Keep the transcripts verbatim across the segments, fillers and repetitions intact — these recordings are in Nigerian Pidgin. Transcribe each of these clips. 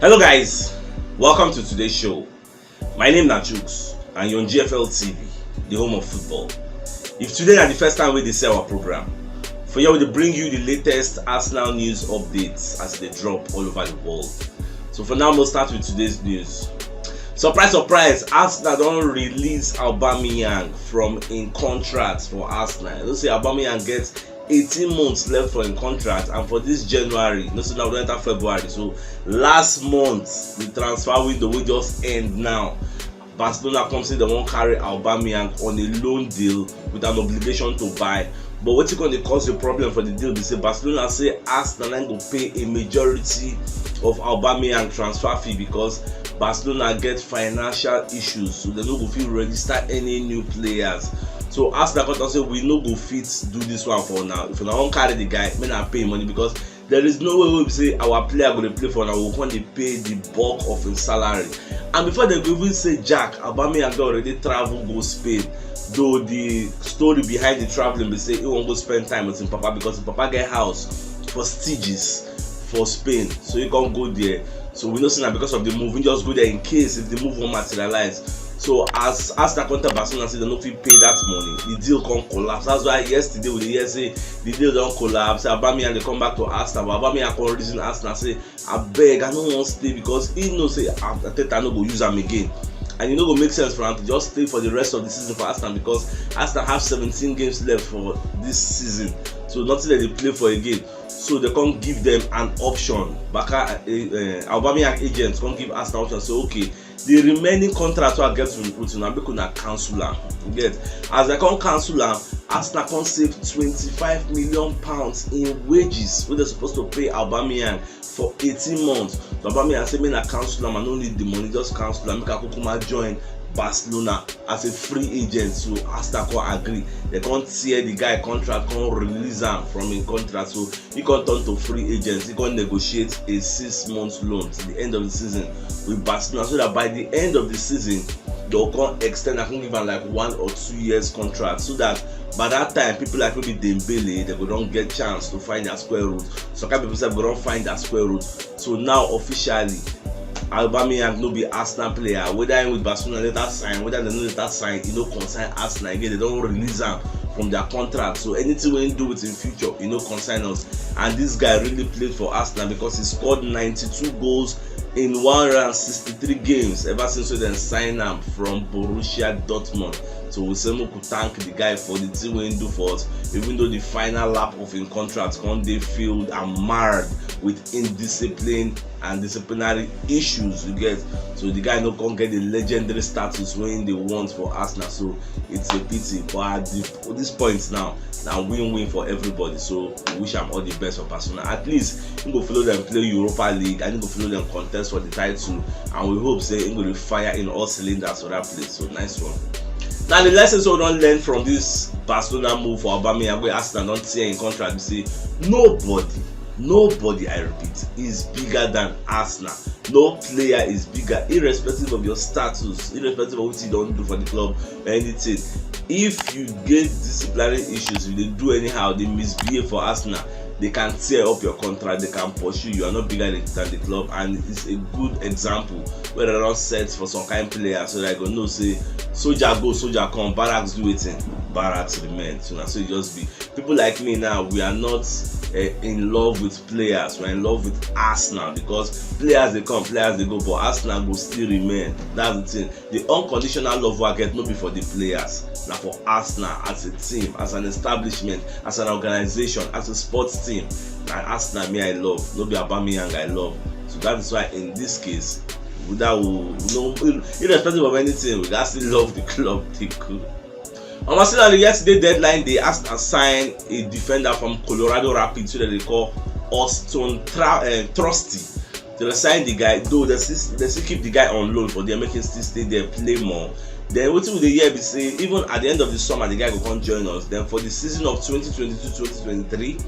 Hello guys, welcome to today's show. My name na Jukes and you're on G F L T V, the home of football. If today na the first time wey dey see our program, for here we dey bring you the latest Arsenal news updates as they drop all over the world. So for now, we'll start with today's news. Surprise, surprise, Arsenal don release Aubameyang from im contract for Arsenal. You know say Aubameyang get eighteen months left for im contract, and for this January, you know say now we don enter February, so last month the transfer window wey just end now, Barcelona come say dem wan carry Aubameyang on a loan deal with an obligation to buy. But wetin come dey cause the problem for the deal be say Barcelona say Arsenal na go pay a majority of Aubameyang transfer fee because Barcelona get financial issues, so dem no go fit register any new players. So Arsenal come talk say we no go fit do this one for now. If una wan carry the guy, make na pay money because there is no way wey be say our player go dey play for una, we go come dey pay the bulk of im salary. And before dem go even say Jack, Aubameyang don already travel go Spain, though the story behind the travelling be say he wan go spend time with im papa because im papa get house for Sitges for Spain, so he come go there. So we know say na because of the move, he just go there in case if the move wan materialize. So as Arsenal contact Barcelona say dem no fit pay that money, the deal come collapse. That's why yesterday we dey hear say the deal don collapse, say Aubameyang dey come back to Arsenal, but Aubameyang come reason Arsenal say, "Abeg, I no wan stay," because he know say Arteta no go use am again. And e no go make sense for am to just stay for the rest of the season for Arsenal because Arsenal have seventeen games left for this season. So nothing dem dey play for again. So they come give them an option. Baka, uh, uh, Aubameyang agents come give Arsenal option. So okay, the remaining contract wey I get with una, make una cancel am. You get? As I come cancel am, Arsenal come save twenty-five million pounds in wages wey dem suppose to pay Aubameyang for eighteen months. Aubameyang say make na cancel am, I no need the money, just cancel am, make I kukuma join Barcelona as a free agent. So Arsenal come agree. They come tear the guy contract, come release am from im contract. So he come turn to free agent. He come negotiate a six months loan till the end of the season with Barcelona, so that by the end of the season, they'll come extend, I can give am like one or two years contract, so that by that time, people like maybe Dembele, they go don get chance to find their square root. Some kind people sef go don find their square root. So now officially, Aubameyang no be Arsenal player. Whether he with Barcelona later sign, whether they no later sign, e no concern Arsenal again. They don release am from their contract. So anything wey he do with im future, e no concern us. And this guy really played for Arsenal because he scored ninety-two goals in one hundred sixty-three games ever since wey dem sign am from Borussia Dortmund. So we say make we thank the guy for the thing wey he do for us, even though the final lap of im contract come dey filled and marred with indiscipline and disciplinary issues, you get. So the guy no come get the legendary status wey he dey want for Arsenal. So it's a pity, but at the, this point now, na win-win for everybody. So we wish am all the best for Barcelona. At least he go follow them play Europa League and he go follow them contest for the title, and we hope say he go dey fire in all cylinders for that place. So nice one. Now the lessons we don learn from this Barcelona move for Aubameyang, wey Arsenal don tear im contract, be say nobody, nobody, I repeat, is bigger than Arsenal. No player is bigger, irrespective of your status, irrespective of what you don do for the club or anything. If you get disciplinary issues, if you dey do anyhow, dey misbehave for Arsenal, they can tear up your contract, they can pursue you. You are not bigger than, than the club, and it's a good example wey dem don set for some kind players, so that you go know say soldier go, soldier come, barracks do wetin, barracks remain. So na so e just be. People like me now, we are not uh, in love with players, we're in love with Arsenal, because players dey come, players dey go, but Arsenal go still remain. That's the thing. The unconditional love wey I get no be for the players, na for Arsenal as a team, as an establishment, as an organization, as a sports team. Na Arsenal me I love, no be Aubameyang I love. So that is why in this case, whether we, we no, irrespective of anything, we gats still love the club dey go. Omo, still on the yesterday deadline, they asked and sign a defender from Colorado Rapids, so that they call Austin Tra- uh, Trusty. They sign the guy, though they still, they still keep the guy on loan for there, make him still stay there, play more. Then wetin we dey hear be say even at the end of the summer, the guy go come join us. Then for the season of twenty twenty-two twenty-twenty-three,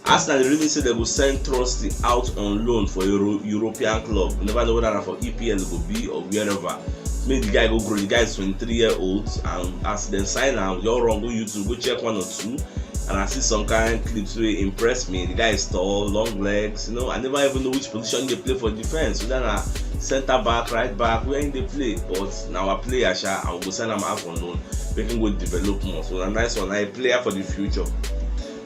Arsenal dey really say they go send Trusty out on loan for Euro- European club. You never know whether na for E P L go be or wherever. Make the guy go grow. The guy is twenty-three year old, and as dem sign am, just run go YouTube, go check one or two. And I see some kind clips wey impress me. The guy is tall, long legs. You know, I never even know which position he dey play for defense. Whether na center back, right back, where he dey play. But na our player, sha, and we go send am out on loan, make him go develop more. So na nice one, na a player for the future.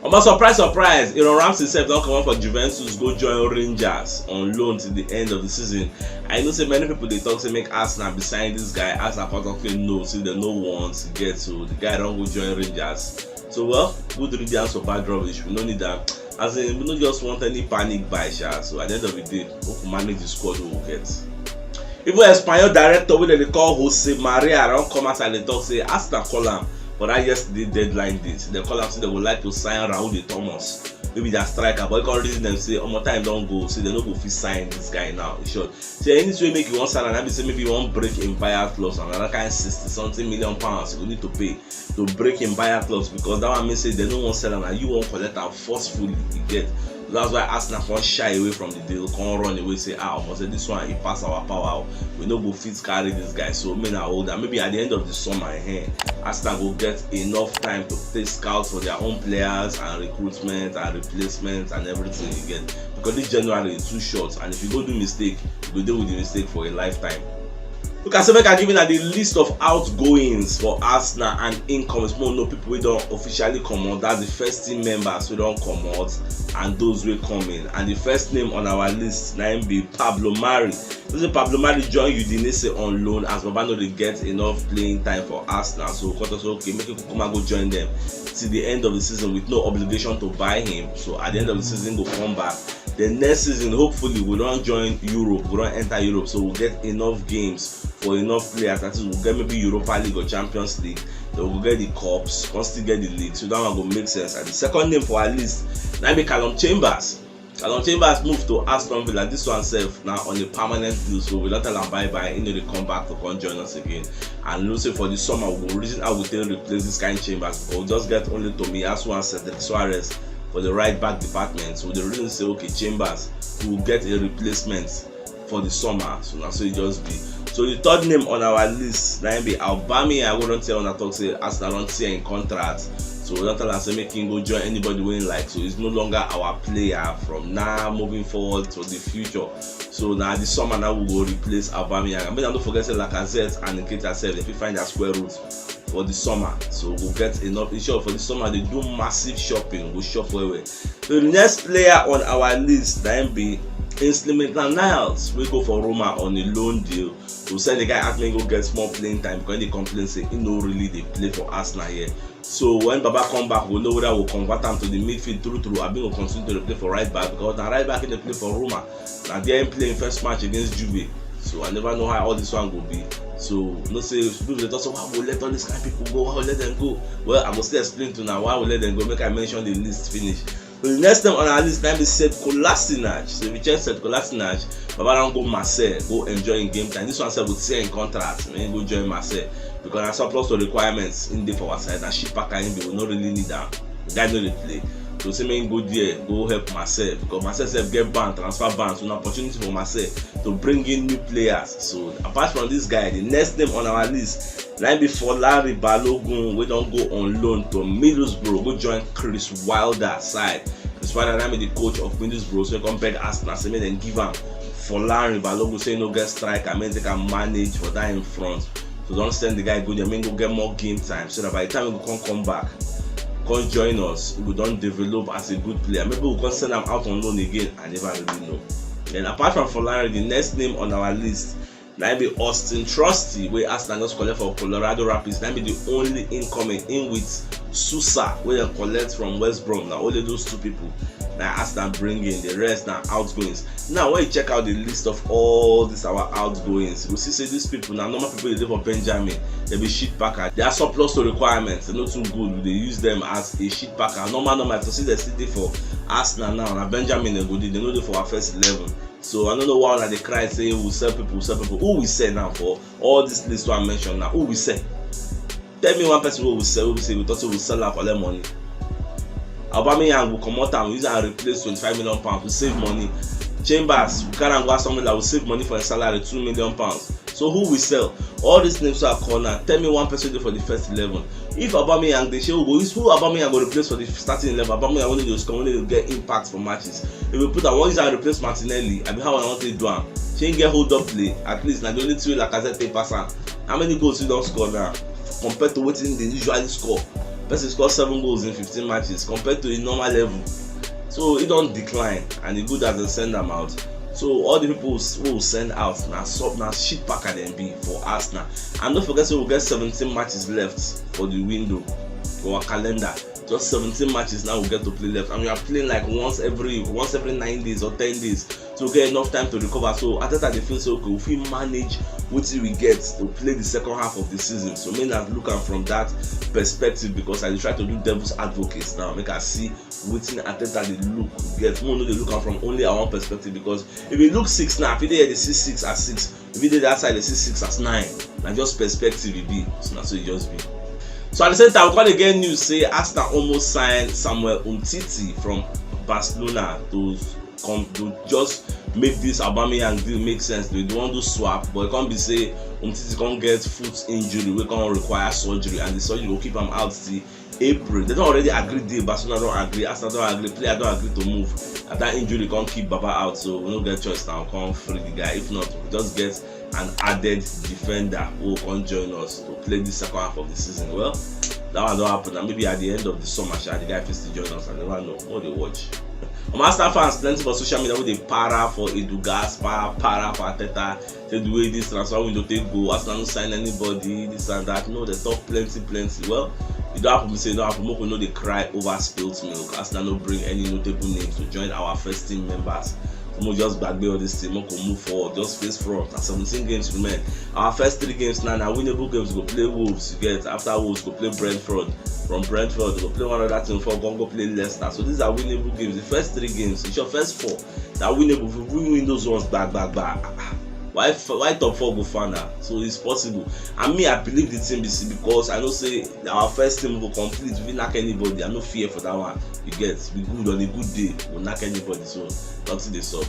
Omo, surprise, surprise, Aaron Ramsey sef don comot for Juventus go join Rangers on loan till the end of the season. I know say many people dey talk say make Arsenal be sign this guy. Arsenal come talk say no, say dem no want get, so the guy don go join Rangers. So, well, good riddance for bad rubbish. We no need am. As in, we no just want any panic buy, sha. So at the end of the day, we go manage the squad we get. Even Espanyol director wey dem dey call Jose Maria don come outside dey talk say Arsenal call am for that yesterday deadline date. Dem call am say dem go like to sign Raul de Thomas, wey be their striker, but he come reason dem say omo, time don go, say dem no go fit sign this guy now. In short, say anything wey make you wan sign am, na be say maybe you wan break im buyout clause, and another kind sixty something million pounds you go need to pay to break im buyout clause, because that one mean say dem no wan sell am, na you wan collect am forcefully. You get? That's why Arsenal come shy away from the deal, come run away, say, ah, omo, say this one, e pass our power o. We no go fit carry this guy, so make na hold am. Maybe at the end of the summer, eh, Arsenal go get enough time to take scout for their own players and recruitment and replacement and everything, you get? Because this January is too short, and if you go do mistake, you go deal with the mistake for a lifetime. Look, I say make I give una the list of outgoings for Arsenal and incomings. Make una know people wey don officially comot. That's the first team members wey don comot and those wey come in. And the first name on our list na im be Pablo Mari. You know say Pablo Mari join Udinese on loan as Baba no dey get enough playing time for Arsenal. So we come talk say, okay, make him kukuma go join them till the end of the season with no obligation to buy him. So at the end of the season, go come back. The next season, hopefully, we don join Europe, we don enter Europe, so we get enough games for enough players. That is, we get maybe Europa League or Champions League. Then we go get the cups, come still get the league. So that one go make sense. And the second name for our list na be Calum Chambers. Calum Chambers move to Aston Villa. This one sef na on a permanent deal, so we don tell am bye bye. He no dey come back to come join us again. And you know say for the summer, we go reason how we take replace this kind Chambers, because we just get only Tomiyasu and Cedric Soares for the right back department. So the reason say, okay, Chambers, we will get a replacement for the summer. So na so e just be. So the third name on our list na im be Aubameyang, wey don tell una talk say Arsenal don tear im contract. So we don tell am say make him go join anybody wey him like. So he's no longer our player from now moving forward to the future. So na the summer now we go replace Aubameyang. And make una no forget say Lacazette and Nketiah sef, dem fit find their square root for the summer. So we go get enough. In short, for the summer, dem do massive shopping, we go shop well well. So the next player on our list na im be Kingsley Maitland-Niles, wey go for Roma on a loan deal. We send the guy out make he go get small playing time, because he dey complain say he no really dey play for Arsenal here. So when Baba come back, we know whether we convert am to the midfield true true, abi we continue to dey play for right back, because na right back he dey play for Roma. Na there he play im first match against Juve. So I never know how all this one go be. So you know say people dey talk say, why we let all these kind people go? Why we let them go? Well, I go still explain to una why we let them go. Make I mention the list finish. So the next name on our list na be Sead Kolasinac. So if you check Sead Kolasinac, Baba don go Marseille, go enjoy im game time. This one sef go tear im contract, make he go join Marseille, because na surplus to requirements im dey for our side. Na shit packer im be, we no really need am. The guy no dey play. So say make him go there, go help Marseille, because Marseille sef get ban, transfer ban. So na opportunity for Marseille to bring in new players. So apart from this guy, the next name on our list na be Folarin Balogun, wey don go on loan to Middlesbrough, go join Chris Wilder side. Chris Wilder na be the coach of Middlesbrough, so he come beg Arsenal say make dem give am Folarin Balogun, say he no get striker, make dem take am manage for that in front. So don send the guy go there, make him go get more game time, so that by the time he go come come back, come join us, he go don develop as a good player. Maybe we come send am out on loan again. I never really know. Then apart from Folarin, the next name on our list na be Austin Trusty, wey Arsenal just collect for Colorado Rapids. Na be the only incoming, in with Sousa, wey dem collect from West Brom. Na only those two people na Arsenal bring in. The rest na outgoings. Now when you check out the list of all these our outgoings, you go see say these people na normal people dey dey for Benjamin. Dem be shit packer. They are surplus to requirements. Dem no too good. We dey use them as a shit packer. Normal, normal. If you see dem still dey for Arsenal now, na Benjamin dem go dey. Dem no dey for our first eleven. So I no know why una dey cry say we sell people, we sell people. Who we sell now for all this list wey I mention now? Who we sell? Tell me one person wey we sell, wey we say we talk say we sell am collect money. Aubameyang, we comot am, we use am replace twenty-five million pounds, we save money. Chambers, we carry am go Aston Villa, we save money for his salary, two million pounds. So who we sell? All these names wey I call now, tell me one person dey for the first eleven. If Aubameyang dey, shey we go use, who Aubameyang go replace for the starting eleven? Aubameyang wey no dey score, wey no dey get impact for matches. If we put am, we wan use am replace Martinelli, abi how I wan take do am? Shey he get hold up play? At least na the only thing wey Lacazette take pass am. How many goals he don score now compared to wetin he dey usually score? Person score seven goals in fifteen matches compared to a normal level. So he don decline, and e good as dem send am out. So all the people wey we send out na sub, na shit packer dem be for Arsenal. And don't forget say we get seventeen matches left for the window, for our calendar. Just seventeen matches now we get to play left, and we are playing like once every, once every nine days or ten days, so we get enough time to recover. So Arteta dey feel say, okay, we fit manage wetin we get to play the second half of the season. So make I look am from that perspective, because I dey try to do devil's advocate now, make I see wetin Arteta dey look get. Make we no dey look am from only our own perspective, because if you look six now, if you dey here dey see six as six, if you dey that side dey see six as nine. Na just perspective e be. So na so e just be. So at the same time, we come dey get news say Arsenal almost sign Samuel Umtiti from Barcelona to come to just make this Aubameyang deal make sense. They wan do swap, but e come be say Umtiti come get foot injury wey come require surgery, and the surgery go keep am out till April. They don already agree deal. Barcelona don agree, Arsenal don agree, player don agree to move. And that injury come keep Baba out, so we no get choice now. Come free the guy. If not, we just get an added defender who come join us to play this second half of the season. Well, that one don happen, and maybe at the end of the summer, sha, the guy fit still join us. I never know. What dey watch? Omo, Arsenal fans plenty for social media wey dey para for Edu Gas, para, para for Arteta. Say the way this transfer window take go, Arsenal no sign anybody, this and that. No, they talk plenty, plenty. Well, e don happen, say e don happen. Make we no dey cry over spilt milk. Arsenal no bring any notable names to join our first team members. So make we just gbagbe all this thing. Make we move forward. Just face front. Na seventeen games remain. Our first three games now na winnable games. We go play Wolves, you get. After Wolves, we go play Brentford. From Brentford, we go play one other team before we come go play Leicester. So these are winnable games. The first three games, it's your first four. That winnable. If we win those ones, back, back, back. Why, why top four go far now? So it's possible. And me, I believe the team, be say, because I know say our first team go complete. We knack anybody. I no fear for that one. You get, we good on a good day, we knack anybody. So nothing dey sup.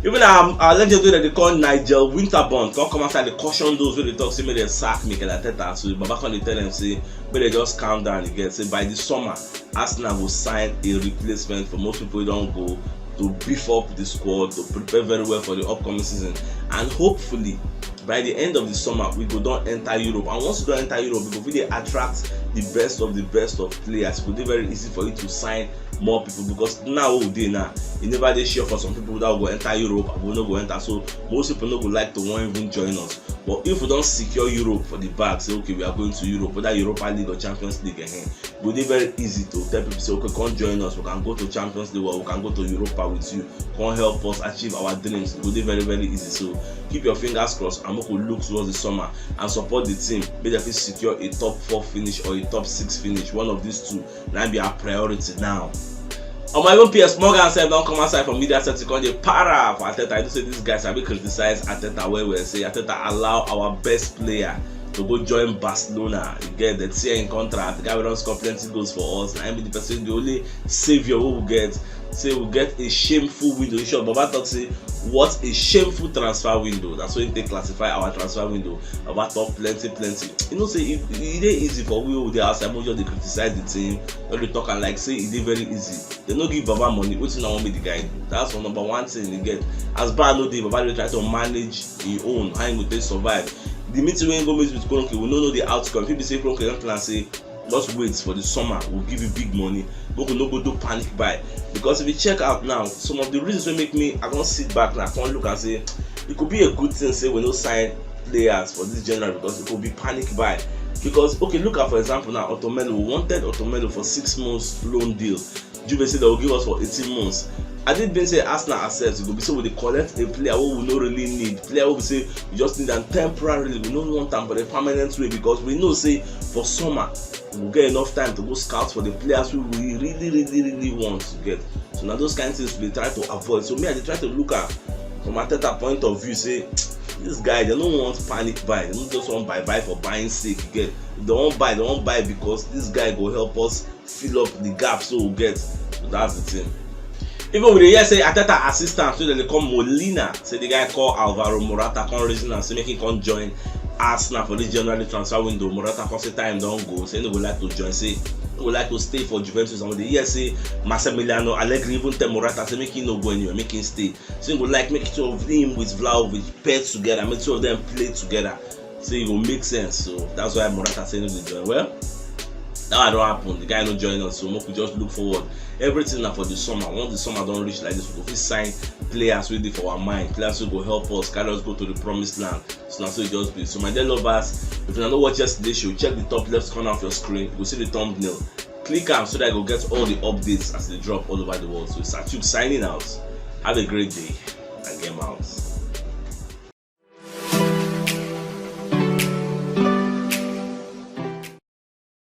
Even our, our legend wey dem dey call Nigel Winterburn come come outside dey caution those wey dey talk say make dem sack Mikel Arteta. So Baba come dey tell dem say make dem just calm down. You get, say by the summer, Arsenal go sign a replacement for most people wey don go, to beef up the squad, to prepare very well for the upcoming season. And hopefully, by the end of the summer, we go don enter Europe. And once we don enter Europe, we go fit dey attract the best of the best of players. E go dey very easy for you to sign more people, because now wey we dey now, e never dey sure for some people that we go enter Europe and we no go enter. So most people no go like to wan even join us. But if we don secure Europe for the bag, say, okay, we are going to Europe, whether Europa League or Champions League, eh, e go dey very easy to tell people say, okay, come join us, we can go to Champions League or we can go to Europa with you, come help us achieve our dreams. E go dey very, very easy. So keep your fingers crossed and make we look towards the summer and support the team. Make dem fit secure a top four finish or a top six finish. One of these two na be our priority now. Omo, even Piers Morgan sef don come outside for media set to come dey para for Arteta. You know say this guy sabi criticize Arteta well well. Say Arteta allow our best player to go join Barcelona. You get, the tear in contract. The guy wey don score plenty goals for us. Na him be the person, the only saviour wey we get. Say we get a shameful window. You sure? Baba talk say, what a shameful transfer window. That's how they classify our transfer window. Baba talk plenty, plenty. You know say e, e dey easy for we wey dey outside, make we just dey criticize the team, just dey talk am like say e dey very easy. Dem no give Baba money, wetin una wan make the guy do? That's one number one thing you get. As Baba no dey, Baba dey try to manage him own, how him go take survive. The meeting wey him go meet with Kroenke, we no know the outcome. Fit be say Kroenke don plan say, just wait for the summer, we'll give you big money. Make we no go do panic buy. Because if you check out now, some of the reasons wey make me, I don sit back now, come look and say, it could be a good thing say we no sign players for this January, because it could be panic buy. Because, okay, look at, for example, now, Otomelu. We wanted Otomelu for six months loan deal. Juve say they will give us for eighteen months. I did been say Arsenal accept, e go be say we dey collect a player wey we no really need, player wey we say we just need am temporarily. We no want am for a permanent way, because we know say for summer we go get enough time to go scout for the players wey we really, really, really want to get. So na those kind things we dey try to avoid. So me, I dey try to look at from Arteta point of view, say this guy, they no want panic buy. They no just want buy buy for buying sake. You get, if they wan buy, they wan buy because this guy go help us fill up the gap so we get. So that's the thing. Even we dey hear say Arteta assistant wey dem dey call Molina, say the guy call Alvaro Morata come reason am say make him come join Arsenal for this January transfer window. Morata come say time don go, say he no go like to join, say he go like to stay for Juventus. And we dey hear say Massimiliano Allegri even tell Morata say make he no go anywhere, make him stay. So he go like make two of him with Vlahovic pair together, make two of them play together. So e go make sense. So that's why Morata say no dey join. Well, that one don happen. The guy no join us, so make we just look forward. Everything na for the summer. Once the summer don reach like this, we go fit sign players wey dey for our mind, players wey go help us, carry us go to the promised land. So na so e just be. So my dear lovers, if una no watch yesterday show, check the top left corner of your screen. You go see the thumbnail. Click am so that you go get all the updates as they drop all over the world. So it's Atube signing out. Have a great day and game out.